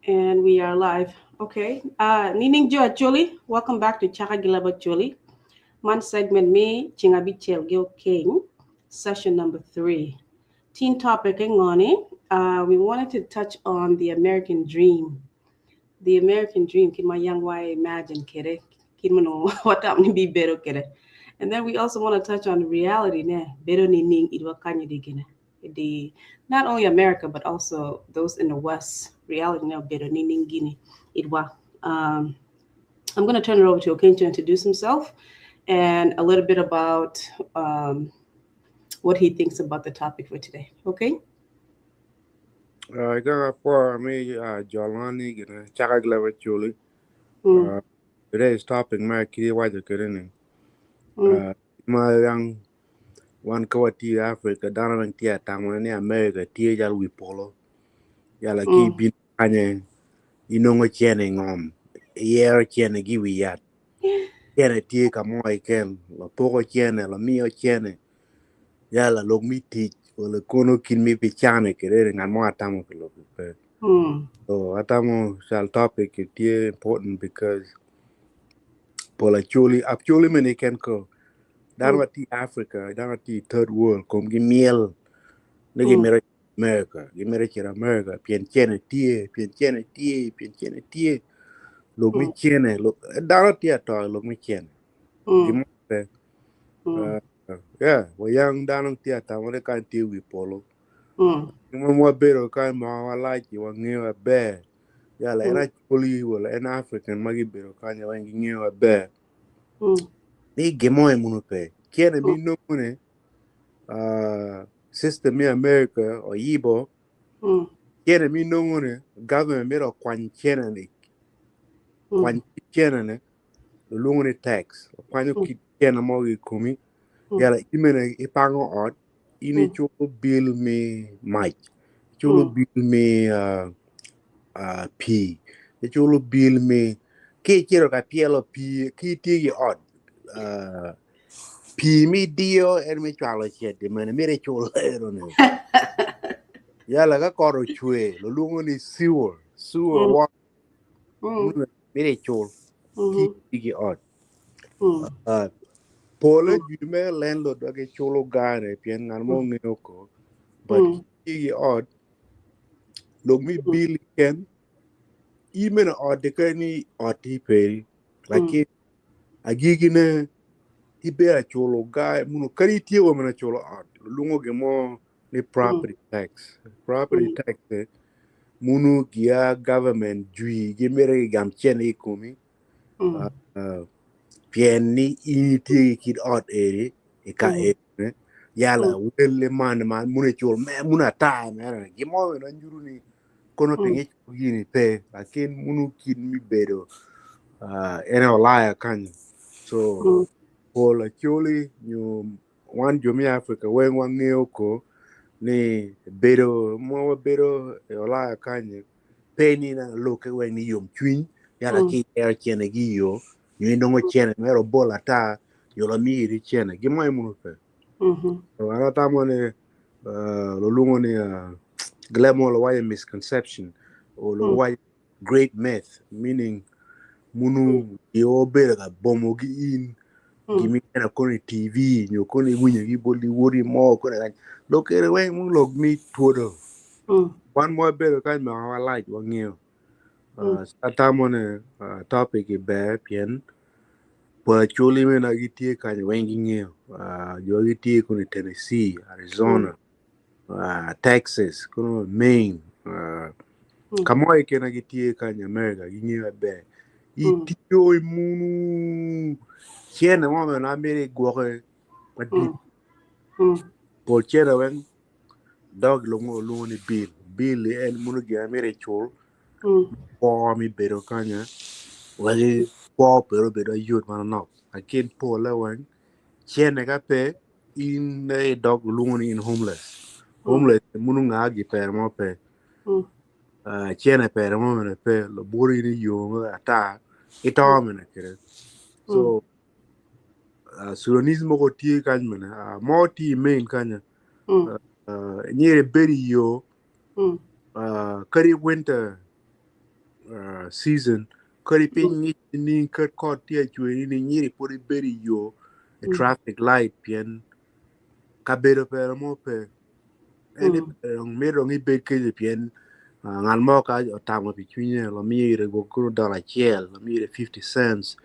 And we are live. Okay. Nining Jo Acholi, welcome back to Chaka Gilaba Acholi. Man segment me Chingabichel Gil King, session number 3. Teen topic ngoni. We wanted to touch on the American dream. The American dream, kin ma young why imagine kere, kin mano what up ni be better kere. And then we also want to touch on reality ne, bedo ni ning idwa kanyo di gine. The not only America but also those in the West, reality now bedo ni ning gini idwa. I'm going to turn it over to Okeny to introduce himself and a little bit about what he thinks about the topic for today. Okay? I for me, Jolani, gina, Chaka Gleba Chuli. Today's topic, my kiri wajo kerene. Ma yang wan kawa ti Africa, dana wang tia tangwa ni America, tia jal wi polo. Yala ki bin anye, inongo chene ngom, yero chene gi wi yat. Chene tie ka mo iken, la poko chene, la mio chene. Yala lok mi tich, wala kono kin mi pichane kerere ngan mo atamo ke lok pe. So atamo shall topic it tie important because pola chuli actually many ken ko. Dan ti Africa, dan ti third world kom gi miel ne gi mere America, gi mere chira America, pien chene tie, pien chene tie, pien chene tie. Lok mi chene, lok dan ti ato lok mi chene. Gi mo pe. Yeah, we young dan ti atamo ne kan ti wi polo. Mo mo bero kan ma wa like wa ngi wa be. Ya la era chuli wala en African magi bero kan ya ngi ngi wa be. Ni gemo e munu pe. Kiene mi no ne system mi America o yibo. Kiene mi no ne government mi ro kwan kiene ni. Kwan kiene ne lungu ni tax. Kwan ki kiene mo gi kumi. Ya la imene ipango ot ini chulo bill mi mic. Chulo bill mi P. Chulo bill mi ki chiro ka pielo P ki ti gi ot. P mi dio en mi chwalo chete mene mi re chulo ero ne. Ya la ka koro chwe lo luongo ni sewer, sewer wa mi re chulo ki ti gi ot. Pole jume landlord wa ke chulo gare pien ngan mo ng'eyo ko but ki gi ot lok mi bill ken imene ot de ke ni ot ti peri like agigi ne ibe a chulo guy muno kari tie wo mena chulo ot lungo ge mo ni property tax. Property tax munu gia government jui gi mere gam chen i kumi. Pien ni ini tie kit ot eri e ka eri yala wele man man mune chul me muna ta me gi mo na njuru ni kono pingi gini pe lakin munu kin mi bedo ene olaya kan so pola chuli nyu wan jo mi Africa wen wan ng'eyo ko ni bedo mo bedo e olaya kan pe ni na loke wen ni yom chwiny yala ki er chene gi yo nyu ndongo chene mero bola ta yola mi ri chene gi mo munu pe. So ana tamo ne lo lungo ni glemo lo why misconception or lo why great myth meaning munu yo bedo ka bomo gi in gi mi na koni TV nyo koni winyo gi boli wori mo koni kan lo kere we mu log mi tuodo. Wan mo bedo kan ma wa like wa ng'eyo. Atamo ne topic i ber pien pola chuli me na gi tie kan wen gi ng'eyo. Jo gi tie koni Tennessee, Arizona, Texas, kono Maine, kamo e kena gi tie kan America gi ng'eyo ber. Itiyo i munu chene mo me na mere gwoke madit. Pol chene wen dog lungo lungo ni bill. Bill en munu gi mere chul. Po mi bedo kanya. Wagi po pero bedo yot mana nok. Akin pole wen chene ka pe in e dog lungo ni in homeless. Homeless munu nga gi per mo pe. Chene per mo mene pe lo buri ni yo mo ata ito mene kere. So Sudanese mo ko tie kan mene mo ti main kanya. Nyere beri yo kari winter season kadi piny ngic nining kadi kot tye ka cwer nining nyiri pud ibedo i yo i traffic light pien kabedo pere mo pe. En dong mito dong ibed kenyo pien ngat mo ka otamo pi cwinye lamiyo ire gwok kunu dola acel lamiyo ire 50 cents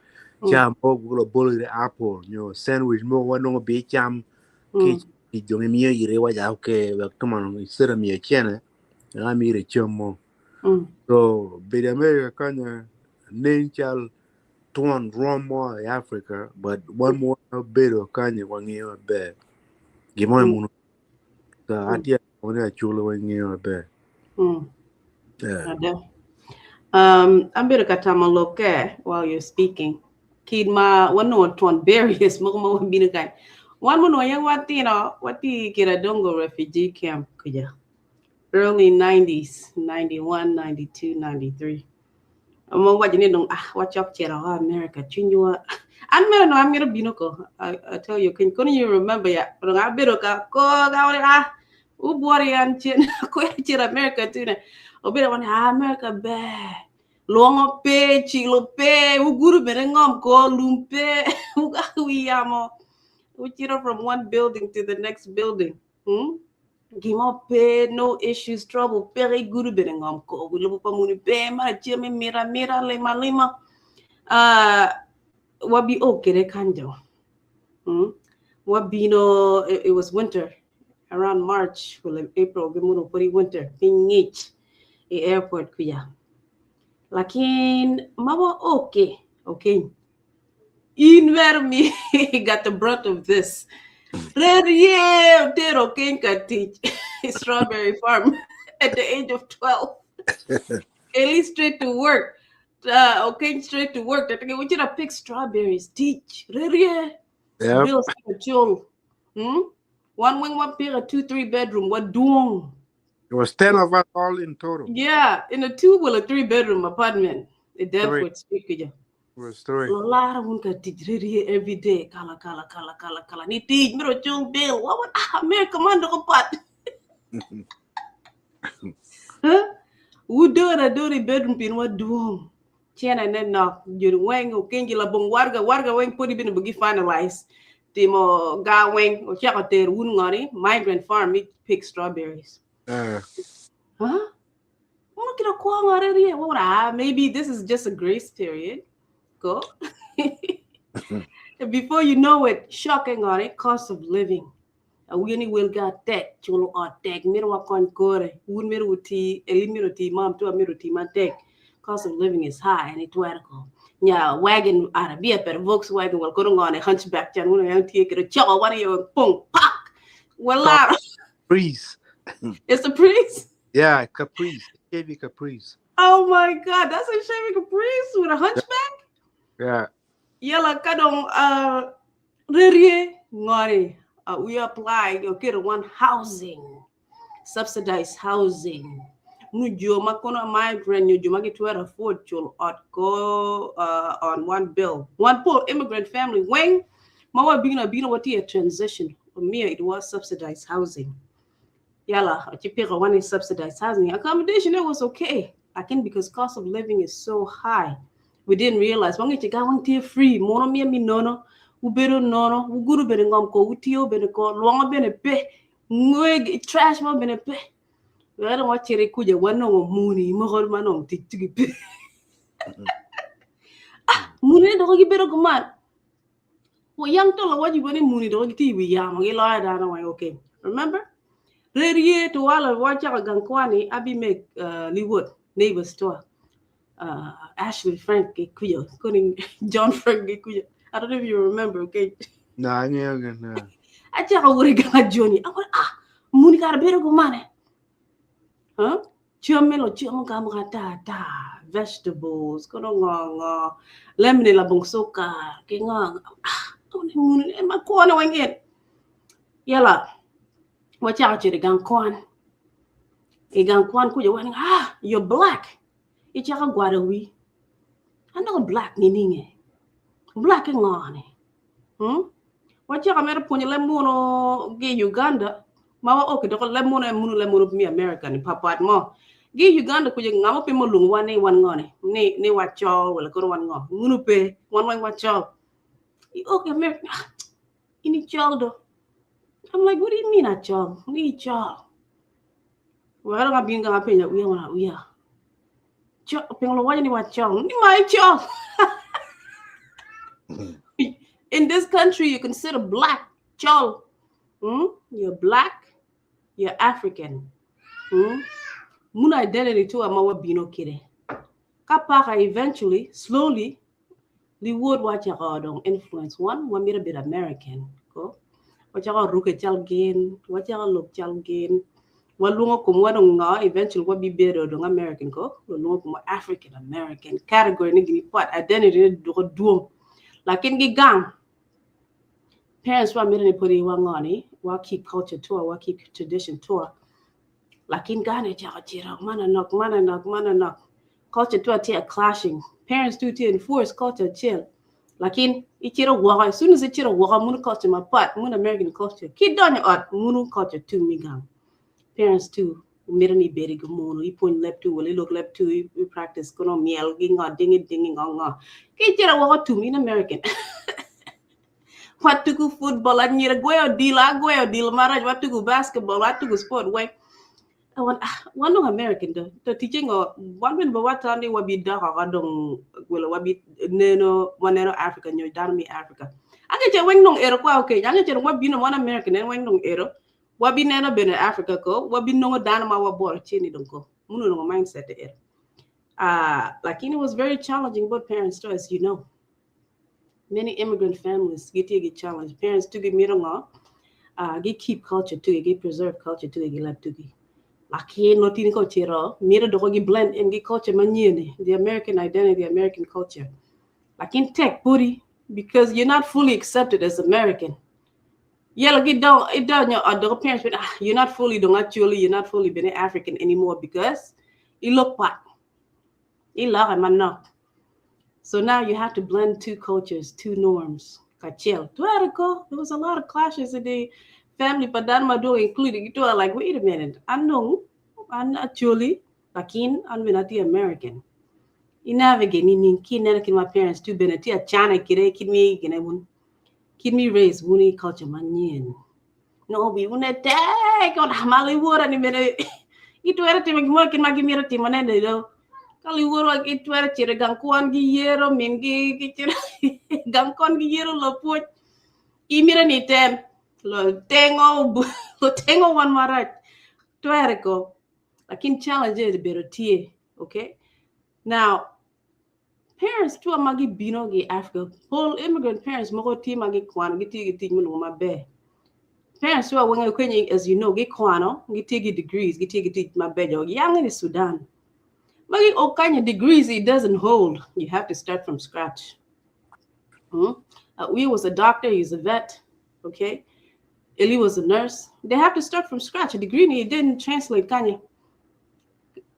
ca mo gwok labolo ire apple nyo sandwich mogo ma nongo bicam ki dong imiyo ire iwaco a ok wek tumano instead of miyo cene wek amiyo ire cam mo. So bedo i America kanya nen cal twon rwom mo i Africa but wan ma wabedo kanya wangeyo maber gin mo muno so atye ni Acholi wangeyo maber. Yeah. Ada. Abedo ka tamo lokke while you're speaking. Kid ma wanongo twon barriers mogo ma wabino kany. Wan munongo aye watino watye i Kiradongo refugee camp kuja. Early 90s, 91, 92, 93. Ma waco ni dong ah wacok cito o America cwinywa. An mere nongo amito bino ko. I tell you, can couldn't you remember ya? Dong abedo ka ko ka wani ah ubwori an cen akwero cito America tune. Obedo wani ah America ber. Lwongo pe, cilo pe, ugudo bene ngom ko, lum pe, wi yamo. Ucito from one building to the next building. Hmm? Gimo pe, no issues, trouble peke, igudo bene ngom ko, wi lobo pa muni pe, mara cem imito amita, limo alima. Wabi o kede kany do. Hmm? Wabino, it was winter, around March, well, April, gimuno pudi winter, piny ngic i airport kuya. Lakin, ma wa okay, okay. In where me got the brunt of this. Rerye otero keny ka tic strawberry farm at the age of 12. At least straight to work. Okay, straight to work. Tatake we should pick strawberries. Teach. Rerye. Yep. Bills chul. Hmm? One wing, one pick a 2-3 bedroom. What doing? It was 10 of us all in total. Yeah, in a 2 well a 3 bedroom apartment. In Three. Deptford Street. Kuja. It was 3. Lara un ka tic rerye every day. Kala kala kala kala kala. Ni tic miro chung bill. What would ah America man do pat? Huh? Wudora dori bedroom pin wa duong. Chena ne nok jun weng o kenji la bong warga warga weng podi bin bugi finalize. Timo ga weng o chako ter un ngori migrant farm mi pick strawberries. Huh? Uno kira kwa ngore rie. What ah maybe this is just a grace period. Go. Before you know it, shocking ngori cost of living. Awini will ga tek chulo ot tek miro wa kony kore un miro uti eli miro ti mam tu miro ti ma tek cost of living is high and it ko nya wagon arabia per Volkswagen wal kono ngone hunchback chan uno yang tie kero choko wani yo pong pak wala Caprice. It's a Caprice. Yeah, Caprice. Chevy Caprice. Oh my God, that's a Chevy Caprice with a hunchback? Yeah. Yala kadong rerye ngori we apply okay one housing, subsidized housing. Nu jo ma kono migrant nyo jo ma gitwero afford chul ot ko on one bill. One poor immigrant family wing ma wa bino bino wati a transition. Me it was subsidized housing. Yala, achipika one is subsidized housing. Accommodation, it was okay. Again, because cost of living is so high. We didn't realize wangi chiga wang tie free. Mono mia mi nono, ubedo nono, uguru bene ngom ko, utio bene ko, luongo bene pe, ngwe trash mo bene pe. Wala wa chere kuja wano muni mo manong tik tiki pe. Ah, muni do gi bedo kuman. Wo yang to la waji wani muni do gi ti wi yamo gi loya dana wa okay. Remember? Rerye to wala wa chaka gankwani abi make Liwood neighbors to Ashley Frank Gikuyo, kuning John Frank Gikuyo. I don't know if you remember, okay? Nah, I nah. I chaka wuri ganga Johnny. I went, ah, muni kara bedo kumane. Huh? Chiamelo chiamo gamu ta ta vegetables, kono ngo lemon la bong soka, ke ngo ah, muni e ma kona wanget. Yala, wa chaka chere gang kwan. E gang kwan kuja wani ah, you're black. E chaka gwada wi. Ano black ni ninge? Black ngone. Wa chaka mera puonyo lemono gi Uganda. Mawa okay doko lemono e munu lemono mi America ni papat mo. Gi Uganda kuja ngamo pe molung wan ni wan ngone ni ni wacol wala kono wan ngo ngunu pe wan weng wacol. I ok America ah, in icol do. I'm like, what do you mean acol? Ni icol. Wera nga bin nga penya uya wana uya. Cho pingo lo wacho ni wacol. Ni ma icol. In this country you consider black chol. Hmm? You're black, you're African. Hmm? Mun identity to ama wabino kire. Ka paka eventually, slowly, liwod wachako dong influence one, wamito bedo American. Ko? Wachako ruke cal gin, wachako lok cal gin. Walwongo komwa dong ngo, eventually wabibedo dong American ko, walwongo komwa African American. Category ni gini pat, identity ni duko duong. Lakin gi gang, parents wa mito ni podi wa ngo ni, wa keep culture to wa keep tradition to Lakin gane chako chiro, mana nok, mana nok, mana nok. Culture to tye clashing. Parents do to enforce culture chill. Lakin ichiro woko, as soon as ichiro woko munu culture mapat, munu American culture. Ki donyo ot munu culture tu mi gang. Parents too mito ni ibedi gi munu, ipwony leb tu, wala ilok leb tu, i practice kono miel gi ngo dingi dingi ngo ngo. Ki ichiro woko tum in American. Watugo football, anyira gweyo odilo, agweyo odilo marac, watugo basketball, watugo sport weng. Wan ah, wan dong American do. To ticce ngo, wan bene ba watam ni wabidok oko dong wala wabi neno waneno Africa nyo dano me Africa. Ange ce weng dong ero kwa okay, ange ce dong wabino wan American en weng dong ero. Wabineno bene Africa ko, wabinongo dano ma waboro ceni dong ko. Muno nongo mindset ero. Ah, lakini it was very challenging both parents too, as you know. Many immigrant families gitye gi challenge. Parents tugi mito ngo, gi keep culture tugi, gi preserve culture tugi, gi leb tugi. Lakin lotini ko ciro, mito doko gi blend in gi culture manyien, the American identity, the American culture. Lakin tek pudi, because you're not fully accepted as American. Yellow gi don't it don't know the parents but ah, you're not fully don't actually you're not fully been African anymore because you look pat. You love manok. So now you have to blend two cultures, two norms. Kachel. Tuariko, there was a lot of clashes in the family, but dan mado including it are like, wait a minute, I know I'm actually lakin I'm not the American. I navigate ni nin kin nene kin my parents too bene tia chana kire kin mi gine un kin mi raise wuni culture manyen. No bi une tek on mali wora ni mene itwero timo gimoro kin ma gimiro timo nene do. Ka liworo itwero cito gang kwan gi yero min gi gi cito gang kwan gi yero lo puoch. Imiro ni tem lo tengo lo tengo wan marach. Twere ko. Lakin challenge bedo tye, okay? Now, parents tuwa ma gibino gi Africa, whole immigrant parents moko tye ma gikwano, gitye gi tic mulungo maber. Parents tuwa wenge kwenye, as you know, gikwano, gitye gi degrees, gitye gi tic mabeco. Yang in Sudan. Magi all kind of degrees it doesn't hold. You have to start from scratch. Hmm? We was a doctor, he's a vet, okay? Eli was a nurse. They have to start from scratch. A degree ni didn't translate kanya.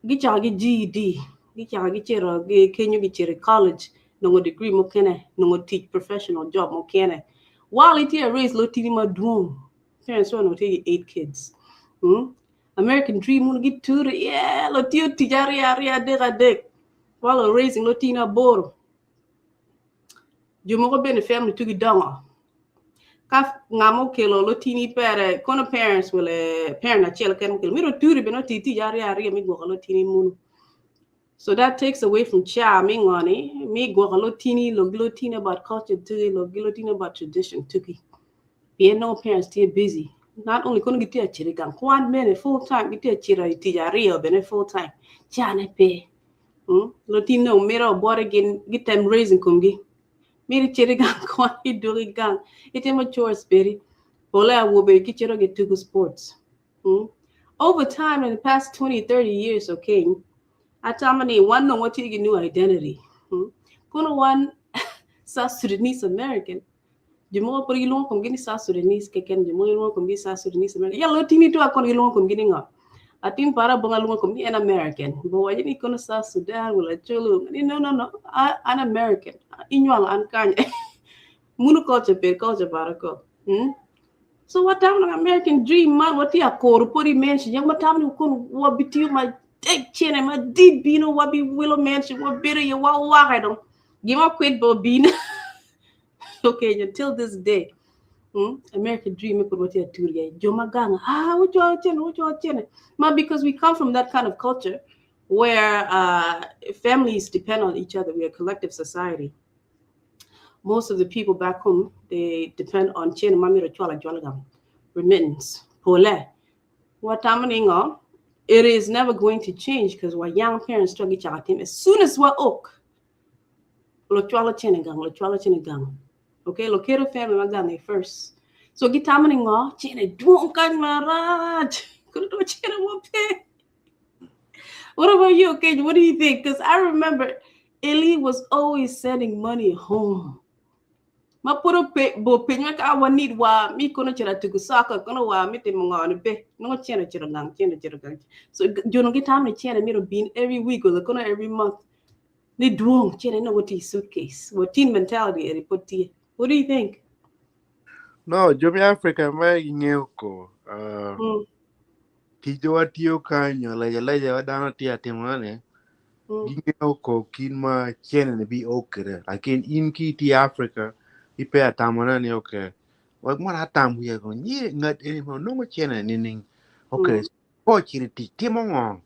Gichako gi GED, gichako gichero gi kenyo gichero college, nongo degree mokene, nongo teach professional job mokene. While itye raise lotini maduong. Parents wa nongo tye gi 8 kids. Hmm? American dream mun gituro, yeah, lotio tich ariyo ariyo adek adek. While raising lotini aboro. Jomoko bene family tu gidongo. Ka ng'ama okelo lotini pere, kono parents wele parent achiel kende mokelo, miro turi bene oti tich ariyo ariyo migwoko lotini munu. So that takes away from cha mi ngoni, mi gwoko lotini, lo lotini about culture tugi, lo lotini about tradition tugi. Pien no parents tye busy. Not only kono gitye aciro i gang kwan bene full time, gitye aciro i tic ariyo bene full time. Cane pe. Hmm? Lotini no miro obote gin gitem raising komgi. Miro icito i gang kwan, idwogo i gang, itimo chores peri. Pole awobe gicito gitugo sports. Hmm? Over time, in the past 20, 30 years, okay, atamo ni wan nongo watye gi new identity. Hmm? Kono wan South Sudanese American. Jomoko pod giluongo komgi ni South Sudanese keken, jomoko giluongo komgi South Sudanese American. Ya lotini to akon giluongo komgi ni ng'o? Atin para bonga luongo komgi en American. Bo wacho ni kono South Sudan wala Cholo. Ni no no no, an American. Inywalo an kanye. Munu culture per culture para ko. Hmm? So watamo ni American dream man wati akoro podi mention yang watamo ni kon wabitiyo ma tek cene ma dit bino wabi wilo mansion wabedo iye wawake dong gima kwit bo bino. Okay, until this day. American dream pud watye atur iye. Jo ma gang, ah, wucwalo cene, wucwalo cene. Ma because we come from that kind of culture where families depend on each other. We are a collective society. Most of the people back home, they depend on cene ma myero cwalo acwala gang. Remittance. Pole. Watamo ni ngo, it is never going to change because our young parents to gichako tim as soon as wa ok lo cwalo cene gang, lo cwalo cene gang. Okay, lo keto family ma gang first. So gitamo ni ngo, cene dwong kany marach. Kono do cene mo pe. What about you, okay? What do you think? Because I remember Eli was always sending money home. Ma puro pe bo pe nga ka wa need wa mi kono chira tugu soccer kono wa mi timo ngo ni pe no chena chira gang chena chira gang. So jono gi tam ni chena miro bin every week or kono every month. Ni duong chena no what suitcase. What teen mentality eri put. What do you think? No, jo mi Africa ma ing'eyo ko. Tijwa tiyo kanyo, leja leja wa dano tiyo atimone. Ging'eyo ko kin ma chene ni bi okere. Lakin in ki ti Africa, ipe atamone ni okay. Wek mon atam wiye ko nyi ngat eni mo nongo chene ni ning. Okay, ko chiri ti timo ngo.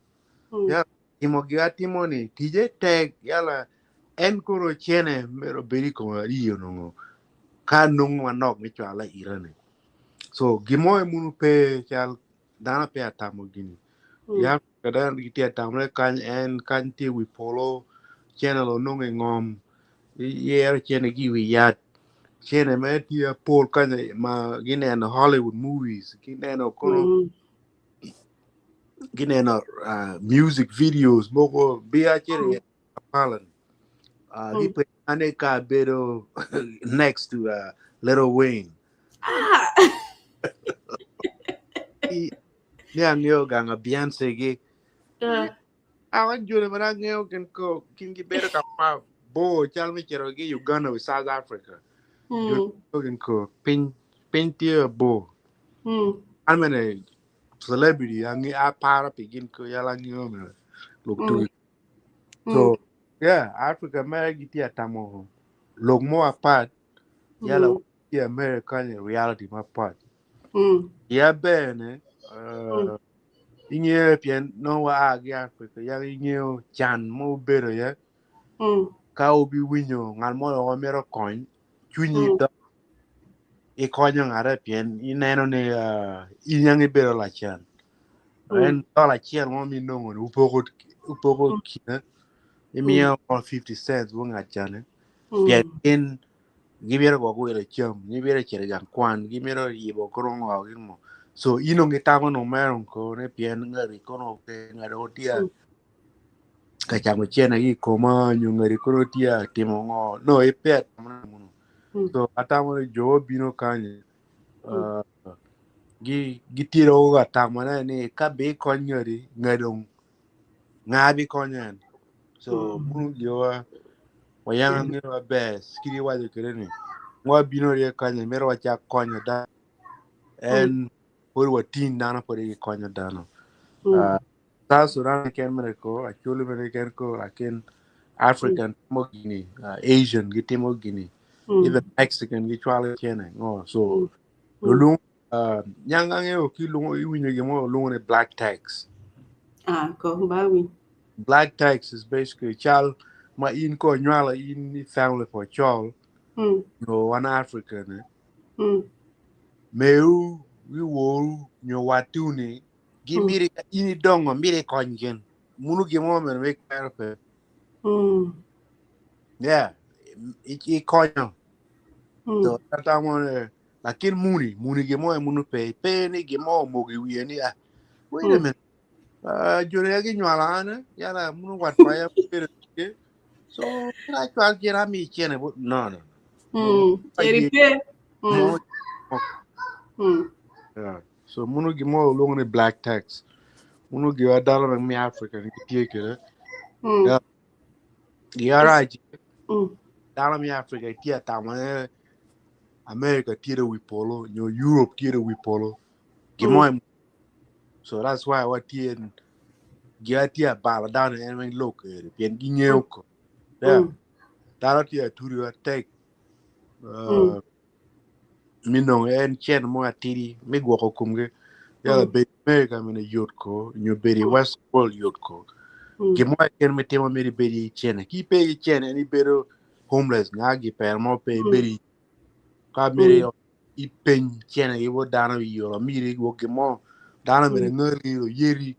Ya timo gi atimo ni tije tek yala en koro chene mero beri ko ariyo nongo. Ka nongo manok mi chwala irane. So gimo e munu pe chal dano pe atamo gini. Ya kada gitie atamre kany en kany tie wi polo chene lo nongo i ngom yero chene gi wi yat chene me tie pol kany ma gineno Hollywood movies gineno kono gineno music videos moko bia chene apalan gipe ane ka bedo next to Lil Wayne. Ah. Ni ang'eyo ganga Beyonce gi. Awan jone mana ang'eyo gin ko gin gibedo ka ma bor chal mi cito gi Uganda with South Africa. Jone gin ko piny piny tye bor. An mene celebrity ang'e aparo pi gin ko yala ang'eyo mene lok tugi. So yeah, Africa mere gitye atamo lok mo apart yala tye America ni reality mapat. Ya bene ing'eyo pien nongo wa a gi Africa ya ing'eyo can mo bedo ye ka obi winyo ngat mo oko mito kony cwinyi dok ikonyo ng'ate pien ineno ni in yang ibedo lacan. En dola achiel mo minongo ni upoko kine imiyo 50 cents wo ng'at cane pien in gibiro gwoko wilo cam gibiro cito i gang kwan gimito yibo kono ngo gin mo so in onge tamo no mero ko ne pien ng'ati kono ke ng'ati otia ka chamo cene gi koma nyo ng'ati kono tia timo ngo no ipe atamo muno. So atamo ni jo bino kanyo gi gitiro ga tamo ne ni ka bi kony ng'ati ng'ati dong ng'a bi konyo en so muno giwa wayang ng'eyo maber kidi wacho kede ni ngwa bino rie kanyo miro wachak konyo da en pod wating dano pod gikonyo dano. South Sudan ken mere ko Acholi mere ken ko lakin African timo gini, Asian gitimo gini, even Mexican gichwalo chene ngo so lulung nyanga ng'eyo ki luongo iwinjo gimoro luongo ni black tax. Ah, ko bawi. Black tax is basically chal ma in ko nywalo in i family for chol no wan African eh. Meu wiworu nyo watuni gi miri in idongo miri kony gin munu gimo meno me kwero pe. Yeah, i konyo. So kata mo ne lakin muni muni gimo e munu pe pe ni gimo mogi wiye ni ah wait a minute jone ya ginywalo an yala munu wat pa ya bedo ke so kira chwal kira mi chene no no. Eri pe. Yeah. So munu gimo luongo ni black tax. Munu giwa dano mi Africa ni tie kede. Yeah. Giaraji dano mi Africa tie atamo ne America tie wi polo nyo Europe tie wi polo. Gimo. So that's why what tie Gia tye abalo dano en weng lok eri pien gingeo ko. Yeah. Dano tye aturi matek. Mi nongo en cen mo atidi mi gwoko komgi. Yala bedo America mene yot ko nyo bedo i West world yot ko. Gin mo keken mi timo myero ibed i cene. Ki pe i cene en ibedo homeless nga gi pera mo pe ibedo i ka myero ipeny cene ki bot dano i yo amiri gwok gin mo dano bene ngeli oyeri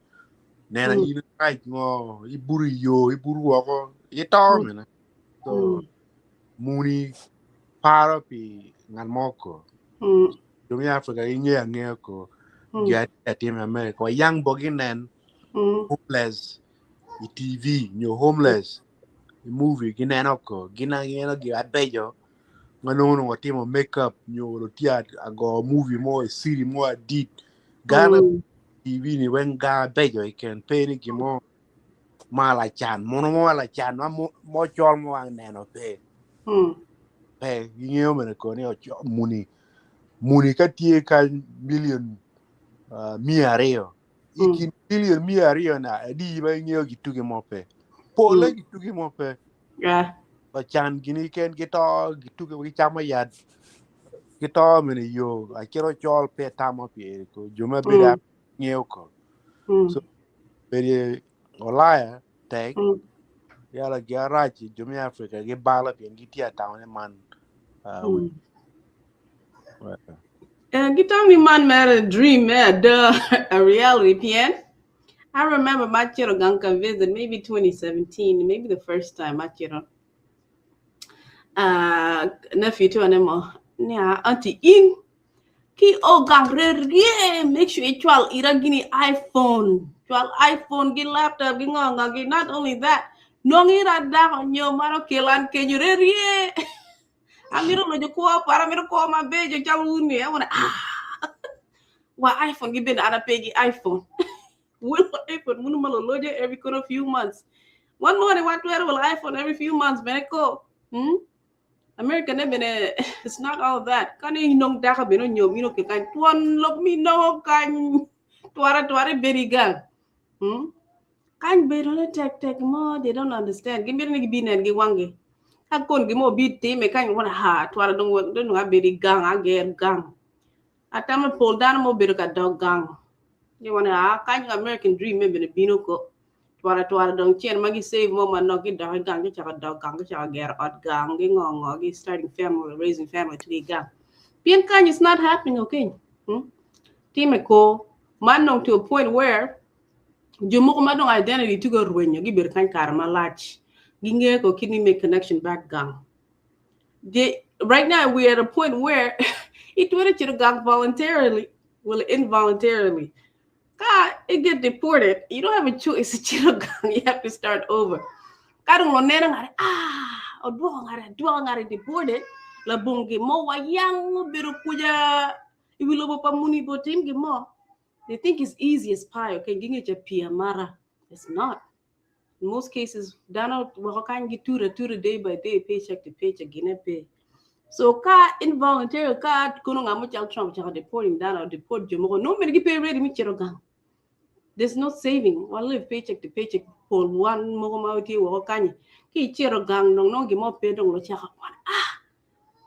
neno in rac ngo ibuto i yo ibuto woko ito mene so muni paro pi ngat mo ko jo me Africa gingeyo angeya ko gin atye atima i America wa yang bo ginen homeless i TV nyo homeless i movie gineno ko gin aneno gin abeco ma nongo onongo watimo make up nyo lutye ago movie mo i city mo adit Ghana TV ni weng ga abeco keken pe ni gin mo ma lacan muno mo lacan ma mo col mo wang neno pe pe gingeyo mene ko ni muni muni ka tye ka million 200 i kin million 200 na adi ma ingeyo gitugi mo pe pole gitugi mo pe Lacan gini keken gito gituge gicamo yat gito mene i yo acito col pe atamo pire ko jo ma bedo ngeyo ko so bedo Ulaya tek yala gin arac jo me Africa gibalo pien gitye atamo ni man Gitamo ni man mere dream me ada a reality pien I remember ma acito gang ka visit maybe 2017 maybe the first time acito uh, nephew to ne mo ni ah, auntie in ki o gang rerye make sure icwal ira gini iPhone cwal iPhone gi laptop gi ngo ngo gi not only that nong ira dako nyo maro kelan kenyo rerye amito lojo kwo para amito kwo mabeco calo wun-ni awane ah wa iPhone gi bene an ape gi iPhone wil iPhone munu ma lolojo every kono few months one morning watwero wil iPhone every few months bene ko hmm? America ne bene it's not all that kani inong dako bene onyom in oke kany twon lok mi nongo kany twara twara ibedi gang hmm? Kany bedo ne tek tek mo they don't understand gimito ni gibinen gi wangi ka kon gimo obi time kany wana ha twara dong dong abedo i gang ager gang atamo pol dano mo obedo ka dok gang ni wana ha kany American dream me bene bino ko twara twara dong cen ma gi save mo manok gidok i gang gicako dok gang gicako gero ot gang gi ngo ngo gi starting family raising family to gang pien kany it's not happening okay hmm? Time ko man dong to a point where Jo mogo ma dong identity tye ka rwenyo gibedo kany kare malac gingeyo ko kit ni make connection back gang. They, right now we are at a point where itwero cito gang voluntarily well involuntarily ka i get deported you don't have a choice cito gang you have to start over ka dong oneno ngare ah odwoko ngare adwoka ngare deported labongo gin mo wa yang obedo kuca i wi lobo pa muni bo tim gin mo They think it's easy as pie, okay, ginge cha pii amara. It's not. In most cases, dano woko kany gitura tura day by day, paycheck to paycheck, gine pe. So ka involuntary ka kono ngamo cal Trump chako deporting dano, deport jo moko, no mene gipe ready mi cito gang. There's no saving. Wa live paycheck to paycheck. Pol wan moko ma tye woko kanyi. Ki icito gang dong nongo gimo pe dong lo chako kwan. Ah!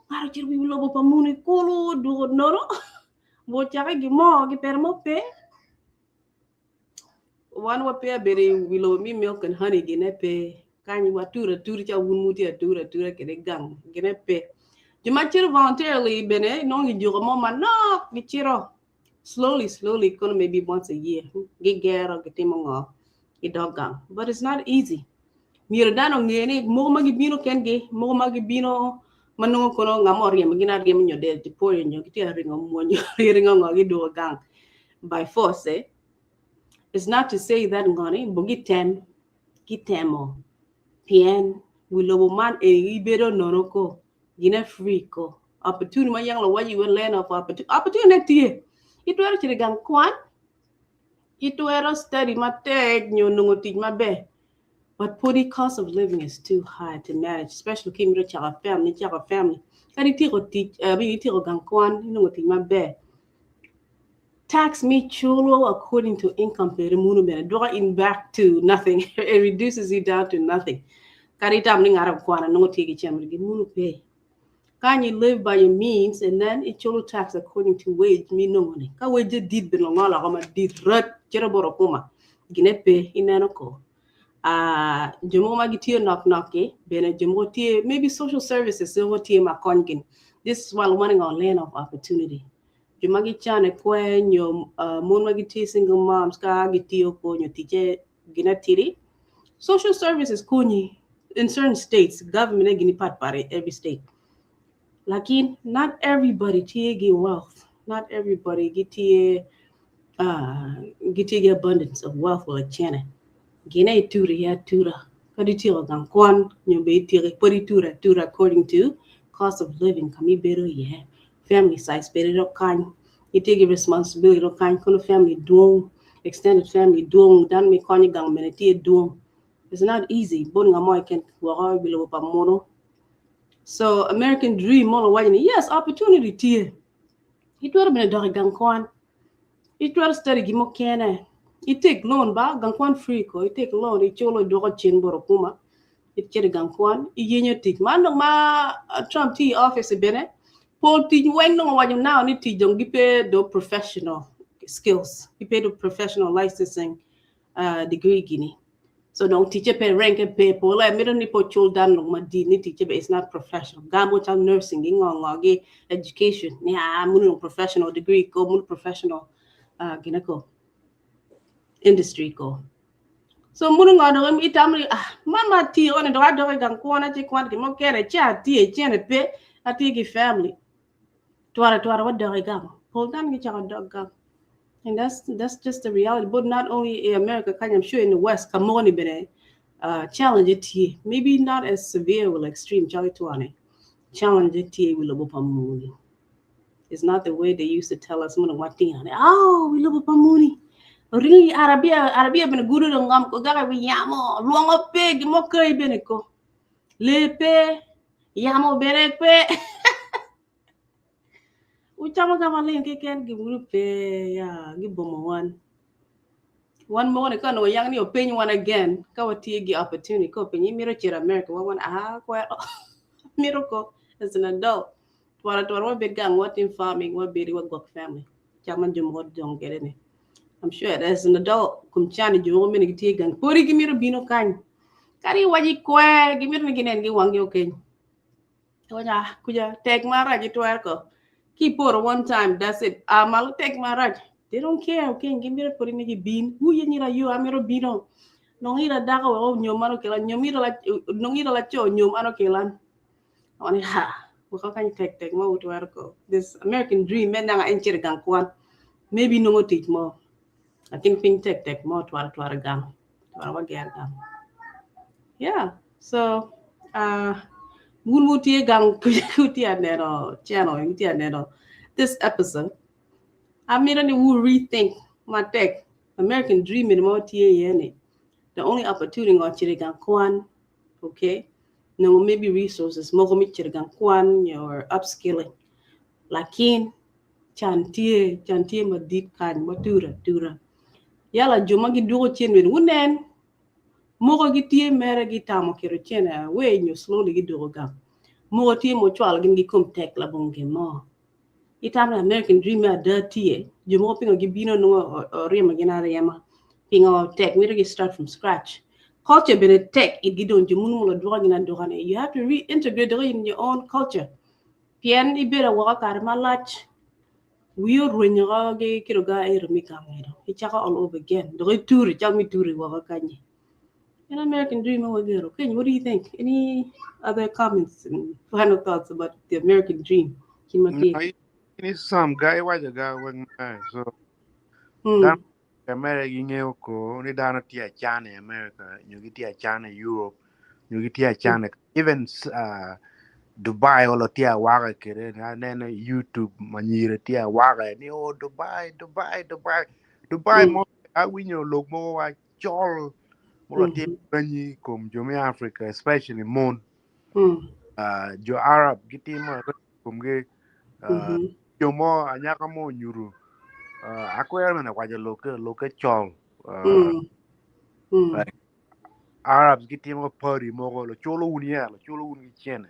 Ngaro cito wi lobo pa muni kulu duko nono. Gucake gin mo gipere mo pe. Wan wape abedo i wi lobo mi milk and honey gine pe. Kany watura atura ca wun wutye atura atura kede gang gine pe. Jo ma cito voluntarily bene nongo gijuko mo manok gicito slowly slowly kono maybe once a year gigero gitimo ngo gidok gang but it's not easy. Myero dano onge ni mogo ma gibino kengi, mogo ma gibino ma nongo kono nga mo oryemo gin aryema nyo del tipoyo nyo gitye ka ringo mwonyo ringo ngo gidwogo gang by force eh. It's not to say that ngoni bo gitem gitemo pien wi lobo man eni gibedo nono ko gine free ko opportunity ma yang lawaci iwe land of opportunity opportunity ne tye itwero cito i gang kwan Itwero study matek nyo nongo tic maber but pwodi cost of living is too high to manage especially ka imito cako family icako family kadi ityeko tic I mean ityeko gang kwan inongo tic maber. Tax me chulo according to income pere munu bene dwoka in back to nothing. It reduces you down to nothing. Kadi tam ni ngara kwana nongo tye ki cemre gi munu pe. Kan you live by your means and then ichulo tax according to wage mi nongo ni. Ka wage dit bene ongolo oko madit rat cito bot okuma gine pe ineno ko. Jo mogo ma gitiyo nok nok ki bene jo mogo tye maybe social services mogo tye ma kony gin. This is while wanting our land of opportunity. Jo ma gicane kwe nyo mon ma gitye single moms ka gitiyo ko nyo ticce gin atidi. Social services konyi in certain states, government gini pat pat in every state. Lakin not everybody tye gi wealth, not everybody gitye gitye gi abundance of wealth wala cene. Gine ituro iye atura. Kadi ityeko gang kwan nyo be ityeki pud ituro atura according to cost of living kama ibedo iye. Family size bene dok kany. Itye gi responsibility dok kany kono family dwong, extended family dwong, dano ma ikonyo gang bene tye dwong. It's not easy. Bot nga mo keken woko i lobo pa munu. So American dream mono waco ni yes opportunity tye. Itwero bene dok i gang kwan. Itwero study gin mukene. I take loan ba gang kwan free ko i take loan iculo idwoko cen bot okuma icito i gang kwan iyenyo tic. Man dong ma Trump tye i office bene pol tic weng dong owaco now ni tic dong gipe do professional skills gipe do professional licensing degree gini. So dong ticce pe ranke pe pole mito ni pe ocul dano dong madit ni ticce be is not professional. Gamo calo nursing gi ngo ngo gi education ni aa munu dong professional degree ko munu professional gine ko industry ko. So munu ngo dong itamo ni ah man ma atiyo ni dong adok i gang kwana ci kwan gin mukene ci atiyo cene pe atye ki family. Twara twara wadok i gang. Pol dano gicako dok gang. And that's just the reality. But not only in America, I'm sure in the West, kamoni bene challenge tye. Maybe not as severe or extreme, Charlie Tuane. Challenge tye wi lobo pa muni. It's not the way they used to tell us. Muna wati ane. Oh, wi lobo pa muni. Ringi Arabia, Arabia bene gudu do ngam ko gaga wi yamo. Luongo pe gimo kai bene ko. Le pe yamo bene pe. Ucamo ka maleng keken gimuru pe ya gibomo wan. Wan mo ni ka onongo yang ni openy wan again ka watye gi opportunity ka openyi imito cito America wa wan ah kwero mito ko as an adult twara twara wabed gang watim farming wabed wagwok family cam ma jo mogo dong kwede ni. I'm sure as an adult kum cani jo mogo mene gitye gang podi gimito bino kany kadi iwaci kwer gimito ni ginen gi wanggi okeny. Onya kuja tek marac itwero ko ki iporo one time that's it ah malo tek marac they don't care okay gimito podi ni gibin wuye nyira yo amito bino nong ira dako wek onyom an okelan nyom ira la nong ira laco onyom an okelan oni ha weko kany tek tek ma utwero ko this American dream me nanga en cito i gang kwan maybe nongo tic mo lakin piny tek tek mo twara twara gang twara wager gang yeah so wun wutye gang wutye aneno channel wutye aneno this episode amito ni wu rethink matek American dream ni ma watye iye ni the only opportunity ngo cito i gang kwan okay nongo maybe resources mogo me cito i gang kwan or upskilling lakin can tye can tye madit kany ma tura atura yala jo ma gidwoko cen bene wunen mogo gitye mere gitamo keto cene away nyo slowly gidwoko gang mogo tye ma ocwalo gin gikom tek labongo gin mo itamo ni American dream me ada tye jo mogo pingo gibino nongo oryemo gin aryema pingo tek mito gi start from scratch culture bene tek itgi dong jo munu mulo dwoko gin aduka ni you have to reintegrate in your own culture pien ibedo awoko kare malac wiyi orwenyo oko gi kito ga ero mi gang ero icako all over again dok ituri calo mi turi woko kanyi an American dream ma wagero Keny what do you think any other comments and final thoughts about the American dream kin ma tye No, ini some guy waco ga weng mae. So dano America gingeo ko ni dano tye acan i America nyo gitye acan i Europe nyo gitye acan i even Dubai olo tye awaka kede aneno i YouTube manyira tye awaka ni oh Dubai Dubai Dubai Dubai mo awinyo lok mogo wa col mulo tye penyi kom jo me Africa especially mon jo Arab gitimo komgi jo mo anyaka mo onyuto Akwero mene waco lokke, lokke col. Mm. Mm. Like Arabs gitimo party mogo, luculo wun ya, luculo wun ki cene.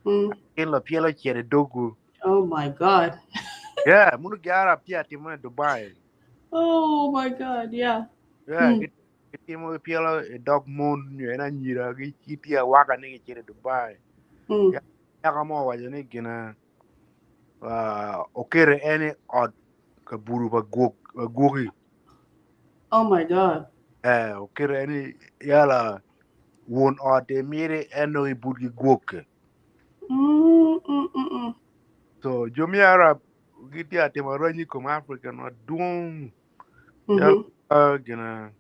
Gin lopyelo cene dogwu. Oh my God. Yeah, munu gi Arab tye atimo ne Dubai. Oh my God, yeah. Yeah, gitimo gipyelo i dog mon nyo en anyira gitye awaka ni gicito i Dubai. Yaka mo owaco ni gina okete en i ot kabuto pa gwok pa gwoki. Oh my God. Eh, okete en i yala won ot e miti en dong ibut ki gwokke. So jo me Arab gitye atimo aranyi i kom Africa madwong. Yala gina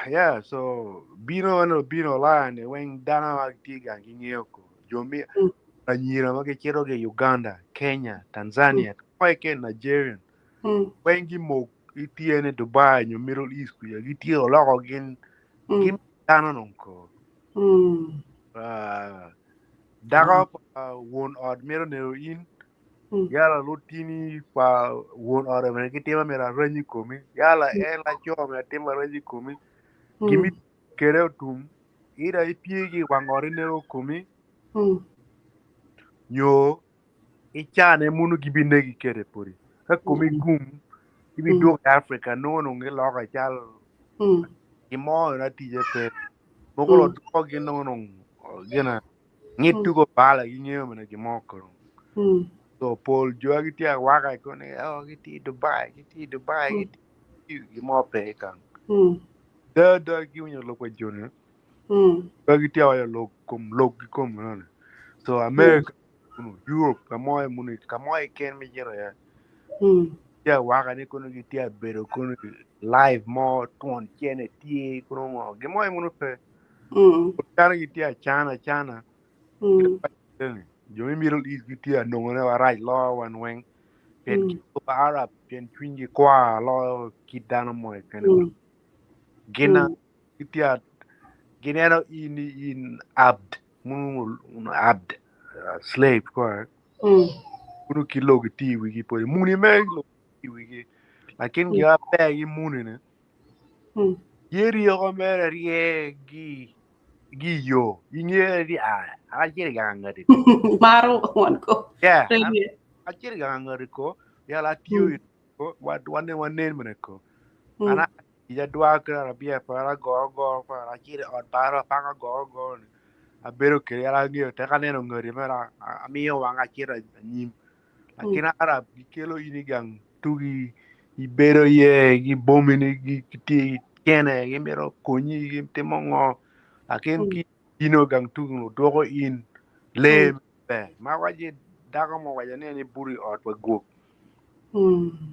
yeah, so bino eno bino Ulaya ni weng dano ma gitye gang gingeyo ko. Jo me anyira ma gicito ki Uganda, Kenya, Tanzania, mm. ke Nigerian. Weng gimok gitye ni Dubai nyo Middle East kuya gitye oloko gin gin dano nong ko. Dako pa won ot mito neno in Yala lutini pa won ot bene gitimo myero areny i komi. Yala en laco myero atim areny i komi. Gimi kede otum ida ipye ki i wang ot ineko komi nyo icane munu gibinegi kede pudi. Ka komi gum ibidwogo i Africa nongo dong giloko calo gin mo ma ticce pe. Mogo ludwoko gin nongo dong gina Ngit tuko bala gingeyo mene gin mo kong. So pol jo gitye awaka i koni oh gitye i Dubai gitye i Dubai gitye gin mo pe kang. Da da giwinyo lok pa joni pe gitye awaco lok kom lok ki kom enoni. So America kunu Europe ka mo munu ka mo keken ma icito iye tye awaka ni kono gitye abedo kono live mo twon cene tye kono ngo gin mo munu pe. Dano gitye acana acana. Jo me Middle East gitye anongone marac loyo wan weng. Pien ki Arab pien cwinygi kwar loyo kit dano mo keken. Gin gitye gineno in ni in abd munu abd slave ko munu ki logi tye i wigi podi muni me logi tye i wigi lakin gin maber ki muni ni Ye ryeko mere rye gi gi yo inge ni a acito i gang ngati ko. Maro wan ko. Yeah, Rye. acito i gang ngati ko yala atiyo i ko wane wanen mene ko. Ana ija dwa kira arabia pa agoro goro pa acito i ot paro apanga goro goro ni abedo kede yala angeyo tek aneno ngati mere amiyo wanga acito anyim. Lakin Arab gikelo in i gang tugi ibedo iye gibomi ni gitye ki cene gimito konyi gitimo ngo lakin ki bino gang tugi dwoko in lee ber ma waci dako mo owaco ni en ibuto i ot pa gwok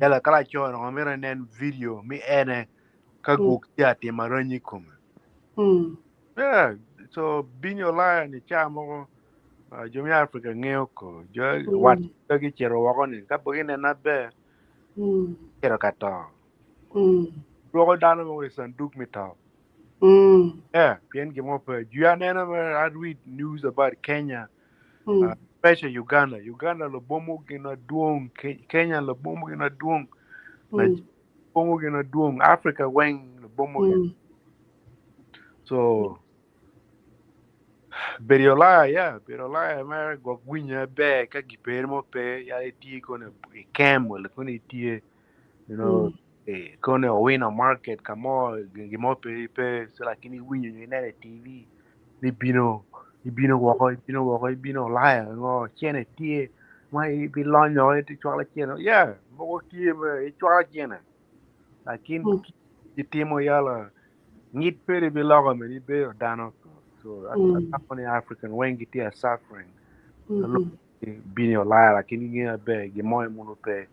yala ka laco ni mito enen video mi ene ka gwok tye atimo aranyi i kome yeah so binyo laya ni ca mogo Jo me Africa ngeyo ko jo wat ka gicito woko ni ka pe ginene maber gicito ka to. Dwoko dano mogo i canduk me to. Yeah, pien gin mo pe. Jwi aneno me I read news about Kenya, especially Uganda. Uganda lubomo gin madwong, Kenya lubomo gin madwong, Nigeria lubomo gin madwong, Africa weng lubomo gin. So Bedo i Ulaya ya, bedo i Ulaya mere gwok winyo aber ka giperi mo pe ya itye kono i camp wala kono itye you know kono i Owino market ka mo gin mo pe pe so lakini iwinyo nyo ineno i TV ni bino ibino woko ibino woko ibino Ulaya ngo cene tye ma ibilonyo icwalo cene yeah mogo tye ma icwalo cene lakin gitimo yala Ngid peri biloko meni ibedo dano so atamo ni African weng gitye a suffering bini Ulaya lakin gingeyo maber gin mo munu pe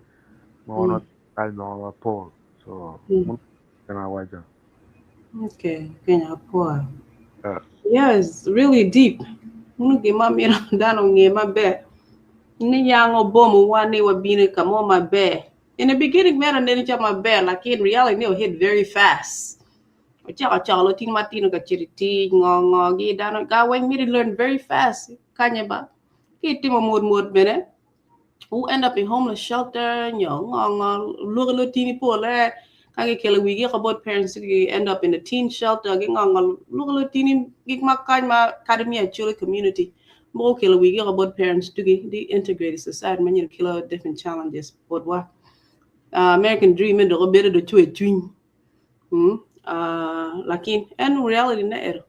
ma kal nongo mapol so munu gin awaco. Okay, Kenya apol. Yeah, it's really deep. Munu gin ma mito dano onge maber. Ni yang obomo wan ni wabino ka mo maber. In the beginning mere neno calo maber lakin reality ni hit very fast. Ocako coko lutino matino ka cito i tic ngo ngo gi dano ga weng miti learn very fast kanye ba ki itimo mot mot bene. Who end up in homeless shelter, nyo ngo ngo luki lutini pol eh ka gikelo wigi oko bot parents gi end up in a teen shelter gi ngo ngo luki lutini gik ma kany ma kadi me Acholi community mogo okelo wigi oko bot parents dugi di integrated society ma nyero kelo different challenges botwa. American dream me dok obedo do cwer cwiny lakin en reality ne ero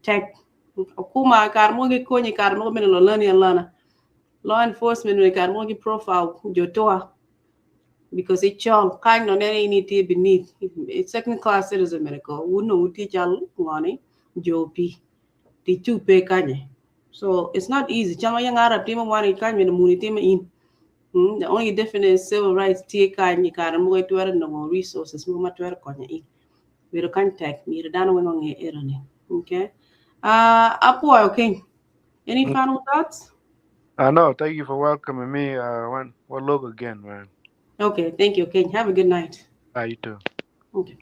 tek okuma kare mogo gikonyi kare mogo bene lolani alana. Law enforcement bene kare mogo gi profile jo tua because icol kany nongo neno in itye beneath second class citizen bene ko wun nongo wutye cal ngo ni jo pi tic cu pe kanye so it's not easy cal ma yang Arab timo wan kany bene muni timo in the only difference is civil rights tye kany i kare mogo itwero nongo resources mogo ma twero konyo in bedo kany tek myero dano weng onge eno ni okay apwoyo keny. Any final thoughts? No, thank you for welcoming me. One, one look again, man. Okay, thank you, King. Have a good night. You too. Okay.